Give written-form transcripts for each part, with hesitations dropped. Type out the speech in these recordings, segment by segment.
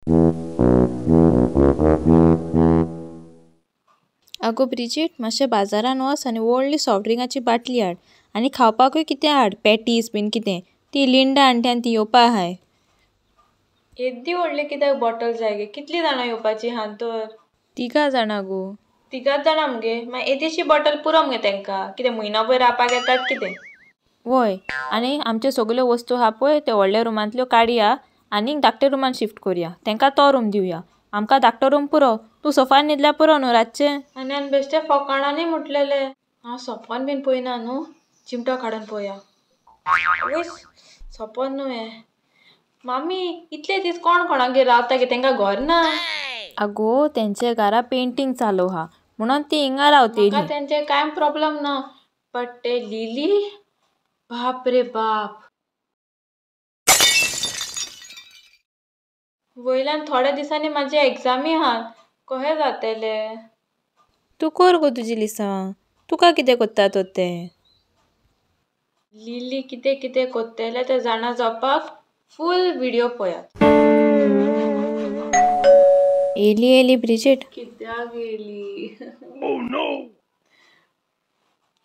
आगो ब्रिजीट, मातशें बाजारान वच आनी व्हडली सॉफ्ट ड्रिंकाची बाटली हाड आनी खावपाकूय कितें हाड, पॅटीस बीन कितें. ती लिंडा आंटी आनी ती येवपा आहाय. येद्दी व्हडली कित्याक बॉटल जाय गे? कितलीं जाणां येवपाचीं आहात तर? तिगां जाणां गो. तिगांच जाणां मगे? मागीर येदीशी बॉटल पुरो मगे तेंकां? कितें म्हयनोभर रावपाक येतात कितें? वय, आनी आमच्यो सगल्यो वस्तू आहा पळय त्यो व्हडल्या रुमांतल्यो काडया आनी धाकट्या रुमान शिफ्ट करुया. तेंकां तो रूम दिवया, आमकां धाकटो रूम पुरो. तूं सोफार न्हिदल्यार पुरो न्हू रातचें? आनी आनी बेश्टें फकाणांनी म्हटलेलें. हांव सोपोन बीन पळयना न्हू, चिमटो काडून पळोवया. आवयस, सोपोन न्हू हें. मामी, इतले दीस कोण कोणागेर रावता गे? तेंकां घर ना? आगो, तेंच्या घरा पेंटींग चालू आहा म्हणून ती हिंगा रावतली. म्हाका तेंचे कांय प्रॉब्लम ना, बट ते लिली, बाप रे बाप. वयल्यान थोड्या दिसांनी म्हाजी एग्जामी आहात, कहें जातेलें? तूं कर गो तुजी लिसांव, तुका कितें कोत्ता तर तें. लिली कितें कितें कोत्तेलें तें जाणा जावपाक फूल व्हिडियो पळयात. येयली येयली ब्रिजीट. कित्याक येयली?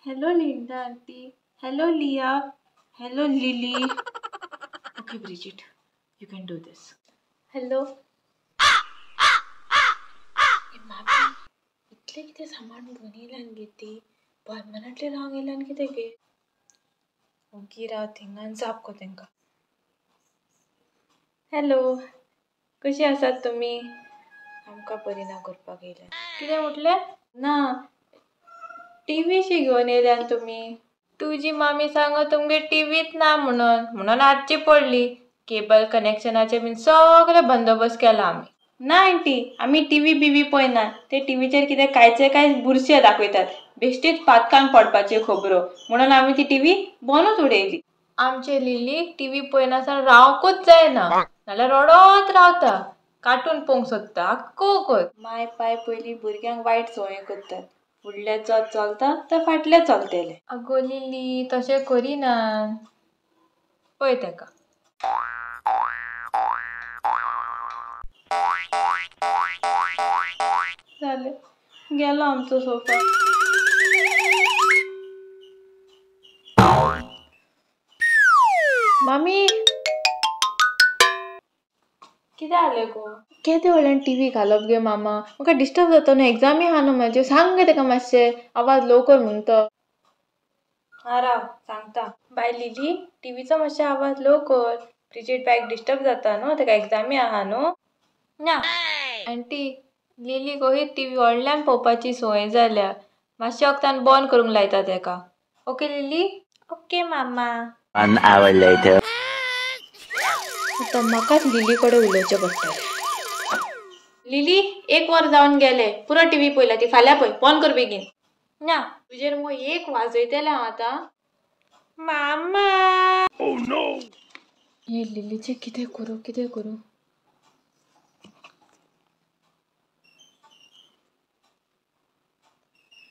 Hello Linda aunty, hello Liya, hello Lily. Okay Bridget, you can do this. Hello. मामी, इतलें कितें सामान घेवन येयल्यान गे ती? परमनंटली रावंक येयल्यान कितें गे? ओगी राव थिंगा आनी जाप गो तेंकां. हॅलो, कशी आसात तुमी? आमकां बरी ना करपाक येयल्यान. कितें म्हटलें? ना, टिवीशी घेवन येयल्यान तुमी? तुजी मामी सांगो तुमगेर टिवीच ना म्हणून, म्हणून हाडची पडली. केबल कनेक्शनाचे बीन सगळे बंदोबस्त केला आमी. ना आंटी, आमी टिवी बिवी पळयना. ते टिवीचेर कितें कांयचे कांय बुरशे दाखयतात, बेश्टीच पातकान पडपाच्यो खबरो, म्हणून आमी ती टिवी बंदूच उडयली. आमचे लिलीक टिवी पळयनासतना रावंकूच जायना, नाल्यार रडत रावता. कार्टून पळोवंक सोदता आख्खो वखद. माय पाय पयलीं भुरग्यांक वायट संवय करतात, फुडलें चोत चलता तर फाटलें चलतलें. आगो लिली, तशें करिना. पळय तेका. जालें, गेलो आमचो सोफा. मामी, कितें जालें गो? केदे व्हडल्यान टिवी घालप गे मामा? म्हाका डिस्टर्ब जाता न्हू, एग्जामी आहा न्हू म्हाज्यो. सांग गे तेका मातशें आवाज लो कर म्हूण तो. आं राव सांगता. बाय लिली, टिवीचो मातशें आवाज लो कर, ब्रिजीट बायक डिस्टर्ब जाता न्हू, तेका एग्जामी आहा न्हू. ना आंटी, लिली गोही टिवी व्हडल्यान पळोवपाची संवय जाल्या, मातशें वखदान बंद करूंक लायता तेका. Okay lily? ओके मामा. 1 hour later. आतां म्हाकाच लिली कडेन उलोवचें पडटलें. लिली, एक वर जावन गेलें, पुरो टिवी पळयला ती, फाल्यां पळय, बंद कर बेगीन. ना, तुजेर मुगो एक वाजयतलें हांव आतां. मामा. हे लिलीचें कितें करूं, कितें करूं?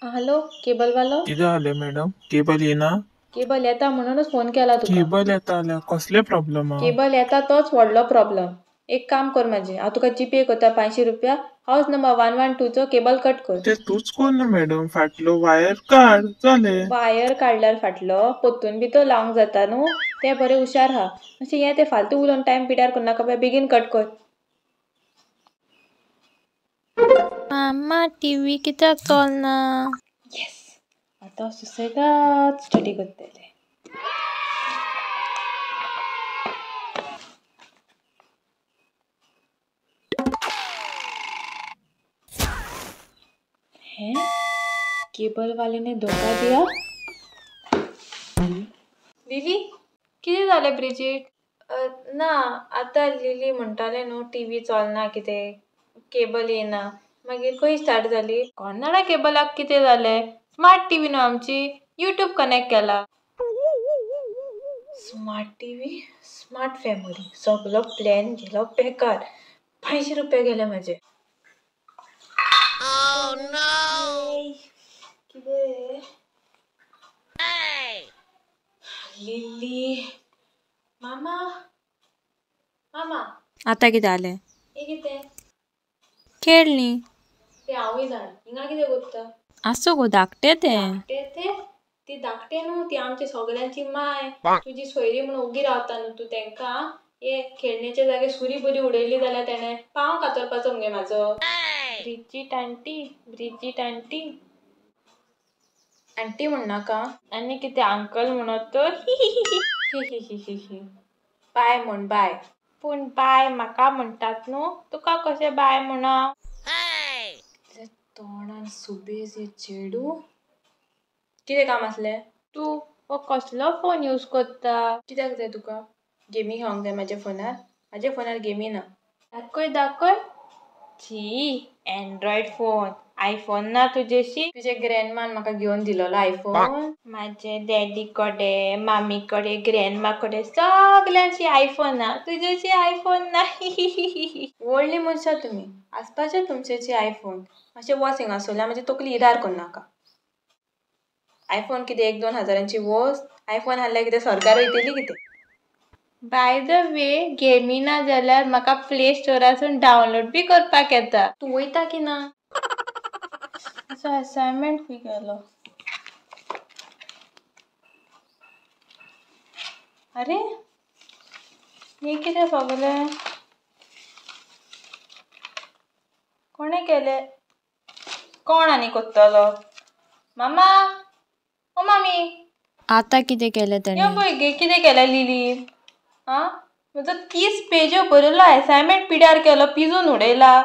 हॅलो, केबलवालो? कितें जालें मॅडम? केबल येना? केबल येता म्हणूनच फोन केला तुका. केबल येता जाल्यार कसले प्रॉब्लम आहा? केबल येता तोच व्हडलो प्रॉब्लम. एक काम कर म्हाजें, हांव तुका जीपे करता 500 रुपया. हावस नंबर 112चो केबल कट कर. ते तूंच कर न्हू मॅडम, फाटलो वायर काड, जालें. वायर काडल्यार फाटलो पोत्तून बी तो लावंक जाता न्हू, तें बरें हुशार आहा. मातशें हें तें फालतू उलोवन टायम पिड्यार करनाका, बेगीन कट कर. मामा, टिवी कित्याक चलना? येस, आतां सुसेगाद स्टडी करतलें. हैं, केबल वाले ने धोखा दिया. लिली, कितें जालें ब्रिजीट? ना, आतां लिली म्हणटालें न्हू टिवी चलना कितें, केबल येना, मागीर खंय स्टार्ट जाली? कोण जाणा केबलाक कितें जालें. स्मार्ट टिवी न्हू आमची, युट्यूब कनेक्ट केला. स्मार्ट टिवी, स्मार्ट फॅमिली, सगलो प्लॅन गेलो बेकार. 500 रुपया गेले म्हाजे. कितें लिली? मामा, मामा, आतां कितें जालें? हे कितें? खेळणी. ते हांवूय जाणा. हिंगा कितें करता? आसूं गो, धाकटें तें. धाकटें तें? ती धाकटें न्हू, ती आमची सगळ्यांची माय. तुजी सोयरी म्हणून ओगी रावता न्हू तूं तेंकां. ये खेळण्याच्या जाग्यार सुरी बरी उडयली जाल्यार तेणें पांव कातरपाचो मगे म्हाजो. Bridget aunty, Bridget aunty. Aunty म्हणनाका. आनी कितें अंकल म्हणत तर? ही बाय म्हण बाय. पूण बाय म्हाका म्हणटात न्हू, तुका कशें बाय म्हणा? तोंडान सुबेज हे चेडूं. कितें काम आसलें? तूं हो कसलो फोन यूज करता? कित्याक जाय तुका? गेमी खेळोंक जाय म्हाज्या फोनार? म्हाज्या फोनार गेमी ना. दाखय दाखय. छी, एंड्रॉयड फोन. आयफोन ना तुजेशी? तुजे ग्रॅन्डमान म्हाका घेवन दिलोलो आयफोन. म्हाजे डॅडी कडे, मामी कडे, ग्रॅन्डमा कडे सगल्यांची आयफोन ना, तुजेशी आयफोन ना. व्हडली मनशां तुमी, आसपाचे तुमचेची आयफोन. मातशें वच हिंगासरल्यान, म्हाजी तकली इरार करनाका. आयफोन कितें 1-2 हजारांची वस्त? आयफोन हाडल्यार कितें सरकार वयतली कितें? बाय the way, गेमी ना जाल्यार म्हाका प्ले स्टोरासून डावनलोड बी करपाक येता. तूं वयता की ना? असो असायनमेंट खंय गेलो? अरे हें कितें सगलें? कोणें केलें? कोण आनी कोत्तलो? मामा, ओ मामी. आतां कितें केलें तेणें? पळय गे कितें केलें लिली. आं, म्हजो 30 पेज्यो बरयलो असायनमेंट पिड्यार केलो, पिजून उडयला.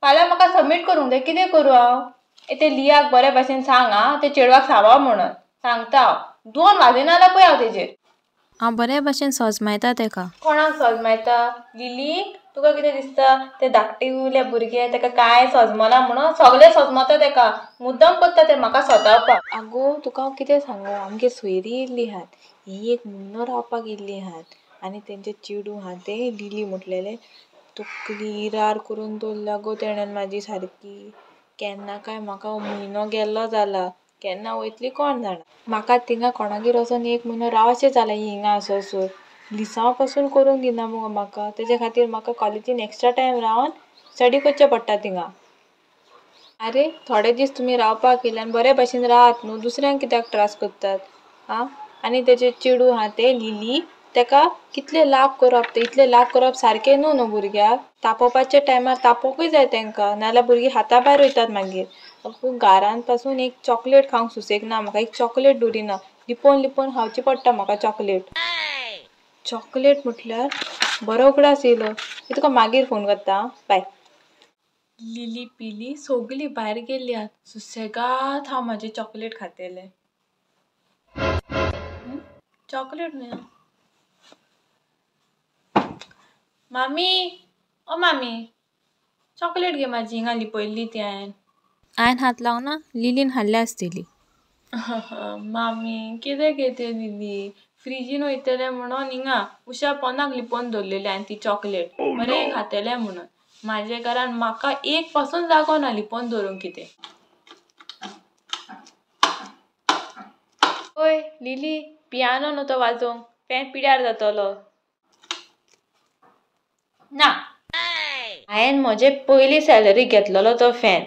फाल्यां म्हाका सबमीट करूंक जाय. कितें करूं हांव? ते लियाक बरे भाशेन सांग आं, ते चेडवाक सावा म्हणून सांगता हांव. 2 वाजयना जाल्यार पळय हांव तेजेर. हांव बरे भाशेन सोजमायता तेका. कोणाक सोजमायता? लिलीक? तुका कितें दिसता ते धाकटे उरले भुरगे तेका कांय सोजमना म्हणून? सगळे सोजमता तेका, मुद्दम करता ते म्हाका सोतावपाक. आगो तुका हांव कितें सांगू, आमगेर सोयरी येयल्ली आहात, ही एक म्हयनो रावपाक येयल्ली आहात आनी तेंचे चेडूं आहा तें लिली म्हटलेलें, तकली इरार करून दवरल्या गो तेणेन म्हाजी सारकी. केन्ना काय म्हाका म्हयनो गेल्लो जाला, केन्ना वयतली कोण जाणा. म्हाका थिंगा कोणागेर वचोन 1 म्हयनो रावचें जालां. हिंगा आसोसर लिसांव पासून करूंक दिना मुगो म्हाका. तेजे खातीर म्हाका कॉलेजीन एक्स्ट्रा टायम रावन स्टडी करचें पडटा थिंगा. आरे थोडे दीस तुमी रावपाक येयल्यान बरे भाशेन राहात न्हू, दुसऱ्यांक कित्याक त्रास करतात? आं, आनी तेजें चेडूं आहा तें लिली, तेका कितले लाभ करप ते, इतले लाभ करप सारकें न्हू न्हू भुरग्याक. तापोवपाच्या टायमार तापोवंकूय जाय तेंकां, नाजाल्यार भुरगीं हाता भायर वयतात मागीर. घरान पासून एक चॉकलेट खावंक सुसेग ना म्हाका, एक चॉकलेट दवरिना, लिपोवन लिपोवन खावची पडटा म्हाका चॉकलेट. चॉकलेट म्हटल्यार बरो उगडास येयलो. तुका मागीर फोन करता, बाय. लिली पिली सगळीं भायर गेल्ली आहात, सुसेगाद हांव म्हाजें चॉकलेट खातेलें. चॉकलेट न्हय. मामी, ओ मामी, चॉकलेट घे म्हाजी, हिंगा लिपयल्ली ती हांवें. हांवें हात लावना, लिलीन हाडल्या आसतली. मामी कितें घेते लिली, फ्रिजीन वयतलें म्हणून हिंगा उशा पोनाक लिपोवन दवरलेली हांवें ती चॉकलेट, बरें खातेलें म्हणून. म्हाजे घरान म्हाका एक पासून जागो ना लिपोवन दवरूंक कितें. ओय लिली, पियानो न्हू तो वाजोवंक, फॅन पिड्यार जातलो. ना, हांवें म्हजे पयली सॅलरी घेतलेलो तो फॅन.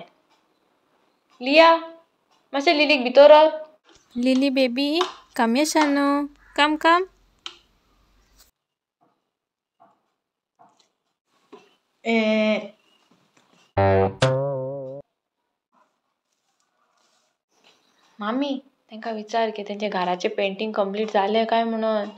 लिया, मातशें लिलीक भितर. लिली बेबी, कम ये शानू, कम कम. मामी, तांकां विचार की तेंच्या घराचें पेंटींग कंप्लीट जालें काय म्हणून.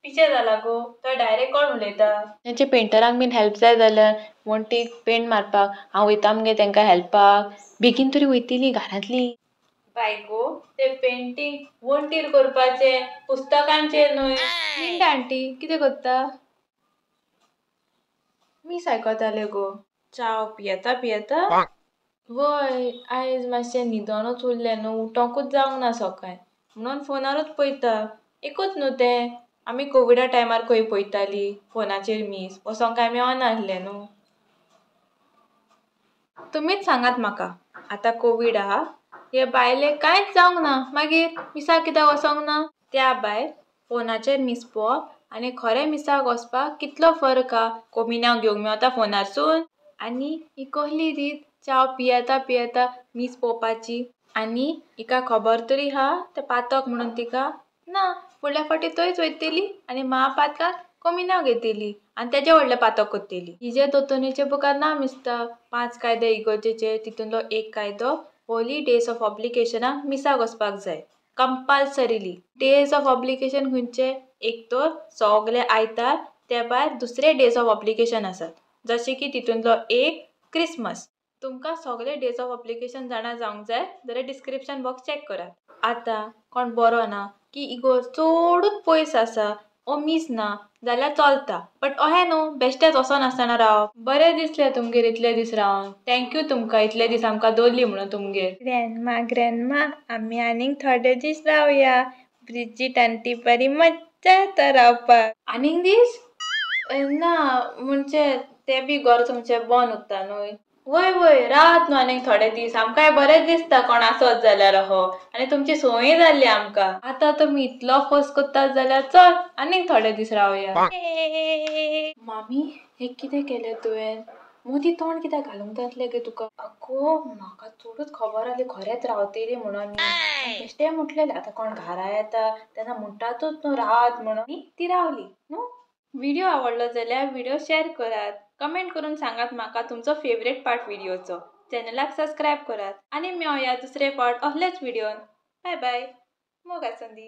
पिशें जाला गो तो, डायरेक्ट कोण उलयता? तेंच्या पेंटरांक बीन हेल्प जाय जाल्यार वण्टीक पेंट मारपाक हांव वयता मगे तेंकां हेल्पाक. बेगीन तरी वयतली घरांतली. बाय गो, ते पेंटींग वण्टीर करपाचें, पुस्तकांचेर न्हय. मिंडा आंटी कितें करता? मीस आयकतालें गो. च्याव पियेता पियेता. वय, आयज मातशें न्हिदोनूच उरलें न्हू, उठोंकूच जावंक ना सकाळीं, म्हणून फोनारूच पळयता. एकूच न्हू तें, आमी कोविडा टायमार खंय पळयताली फोनाचेर मीस, वचोंक काय मेळनासलें न्हू. तुमीच सांगात म्हाका, आतां कोवीड आहा, हे बायलेक कांयच जावंक ना, मागीर मिसाक कित्याक वचोंक ना? त्या भायर फोनाचेर मीस पळोवप आनी खरें मिसाक वचपाक कितलो फरक आहा. कोमिन्यांव घेवंक मेवता फोनारसून. आनी ही कहली रीत च्याव पियेता पियेता मीस पोवपाची. आनी हिका खबर तरी हा तें पातक म्हणून तिका ना, फुडल्या फावटी थंयच वयतली आनी म्हापातकाक कमी नांव घेतली आनी तेजें व्हडलें पातक करतली. हिजे दोतोनीच्या बुकार ना मिसता 5 कायदे इगर्जेचे, तितूंतलो एक कायदो होली डेज ऑफ ऑब्लिगेशनाक मिसाक वचपाक जाय कंपल्सरीली. डेज ऑफ ऑब्लिगेशन खंयचे? एक तर सगळे आयतार, ते भायर दुसरे डेज ऑफ ऑब्लिगेशन आसात, जशें की तितूंतलो एक क्रिसमस. तुमकां सगळे डेज ऑफ ऑब्लिगेशन जाणा जावंक जाय जाल्यार डिस्क्रिप्शन बॉक्स चॅक करात. आतां कोण बरो ना की इगोर्ज चडूच पयस आसा ओ मीस ना जाल्यार चलता, बट अहें न्हू बेश्टेच वचनासतना रावप. बरें दिसलें तुमगेर इतले दीस रावन, thank you तुमकां इतले दीस आमकां दवरली म्हणून तुमगेर. ग्रॅन्डमा ग्रॅन्डमा आमी आनीक थोडे दीस रावया, ब्रिजीट आंटी बरी मज्जा येता रावपाक. आनीक दीस ना म्हणजे तें बी घर तुमचें बंद उरता न्हय. वय वय रावात न्हू आनीक थोडे दीस, आमकांय बरें दिसता कोण आसत जाल्यार अहो, आनी तुमची संवय जाल्ली आमकां. आतां तुमी इतलो फोर्स करतात जाल्यार चल आनीक थोडे दीस रावया. मामी हें कितें केलें तुवें? मोदी तोंड कित्याक घालूंक जातलें गे तुका? अगो म्हाका चडूच खबर आसली खरेंच रावतली म्हणून. बेश्टें म्हटलेलें आतां कोण घरा येता तेन्ना म्हणटातूच न्हू रावात म्हणून, ती रावली न्हू. व्हिडिओ आवडलो जाल्यार व्हिडिओ शेअर करात, कमेंट करून सांगात म्हाका तुमचो फेवरेट पार्ट व्हिडिओचो, चॅनलाक सबस्क्रायब करात आनी मेळया दुसरे पार्ट असलेच व्हिडिओन. बाय बाय, मोग आसुंदी.